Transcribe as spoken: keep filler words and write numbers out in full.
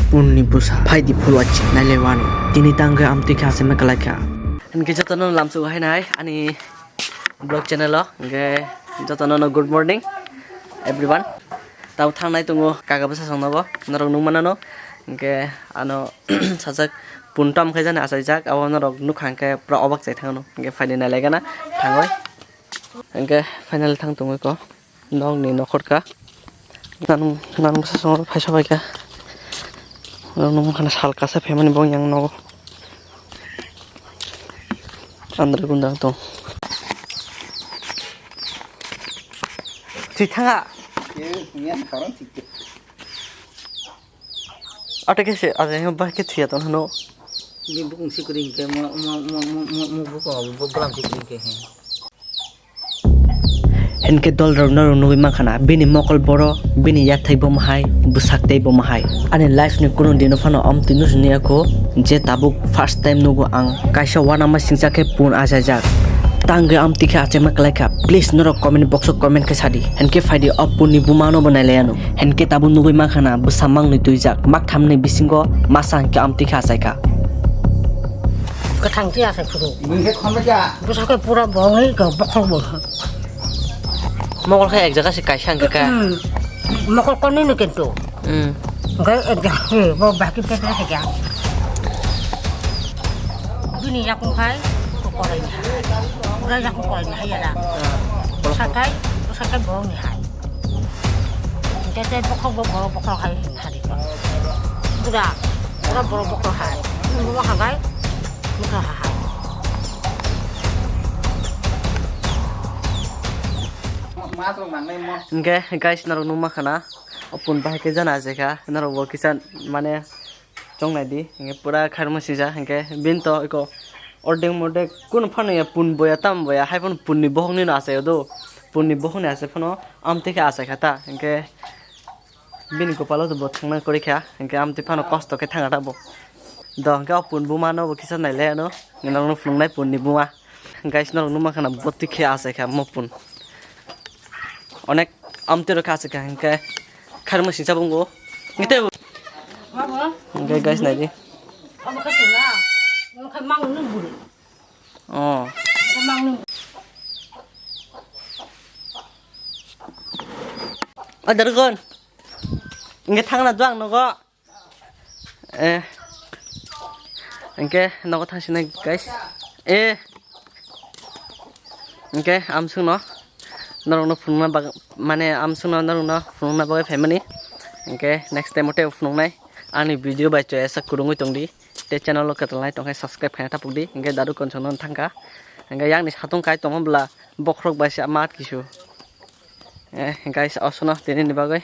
Punni busa phaidi phulwachik nailewano. Tini tangwi amtwi khe asema kwlaikha. Hinkhe jotono lamsuk hai nai ani vlog channel o. Hinkhe jotono no good morning everyone. Tabo thangnai tongo kaga bwsa songnogo norok nukmanano. Hinkhe ano sajak pun tom khe jani achaijak, abo norok nukha hinkhe pura obak chai thangno. Hinkhe phaidi nailaigana thangwi. Hinkhe final thang tongwi ko. Nokni nokhorka. Nang, nang bwsa songwi phaisa phaikha. Nang nung khana sal kasa phaimani bo yang nogo. Andra gundang tong. Thwi thanga. Ate khe se, ate yang bah khe thwiya tong hano. Bini bukung sikuri hinkhe mo, mo, mo, mo, mo, mo buko, bo, bolam sikuri hinkhe he. Hinkhe dolrok norok nugwi mankha na, bini mokol boro, bini yathai bo mahai, bwsak tei bo mahai. Ani life ni kunu dino phano amtwi nukni yakho je tabuk first time nugo ang kaisa uanama singcha khe pun achaijak. Tangwi amtwi khe achaima kwlaikha, please norok comment box o comment khe sadi. Hinkhe phaidi o punni bumano bo nailaiano. Hinkhe tabuk nugwi mankha na bwsa mangnwi twijak, makthamni bisingo masa hinkhe amtwi khe achaikha. Kwthang twi achai phuru. Bwsa khe pura bongwi bokhok bo. Mokol khe ek jaga se kaisa hwnkhe ka. Hmm. Mokol konwi no kintu. Hmm. Hwnkhe ek jaga se bo baki petre khe ja. Bini yakung khai to korai ni hai. Pura yakung korai ni hai yara. Sakai, sakai bong ni hai. Hwnkhe tei bokhok bo borok bokhok hai hwnkha di. Pura, pura borok bokhok hai. Bini bo hagai, bwkha ha hai. Hwnkhe guys, norok nukma khana, o pun bahai khe jana achaikha, norok bo kisa mane chongnai di, hinkhe pura khairokma sijak, hinkhe bini to eko ordek mordek kunu phano ya pun boya tam boya, hai phano punni bokhokni no achai o do, punni bokhokni achai phano amtwi khe achaikha ta, hinkhe bini kopalo to bo thangna kwrwi kha, hinkhe amtwi phano kosto khe thangkha ta bo. Do hinkhe o pun buma no bo kisa nailai ano, norokno phunuknai punni buma. Guys, norok nukma khana bwtwi khe achaikha mo pun. Onek amtwi rok khe achaikha hinkhe khairokma singcha bo wngo. Hinkhe tei hinkhe guys, naidi. Oh. Adargon. Hinkhe thangna do ang nogo. Eh. Hinkhe nogo thangsinai guys. Eh. Hinkhe amsungno norokno phunukna bagwi, mane amsungno norokno phunukna bagwi phaimani. Hinkhe next time o tei phunuknai. Ani video bai chaya sak kwrwngwi tongdi. Tei channel o kwtal nai tongkhe subscribe khaina tapukdi. Hinkhe dadu konsongno thangkha. Hinkhe yakni satung kai tongma bwla bokhorok bai se mat kisu. Eh, guys, osono tini ni bagwi.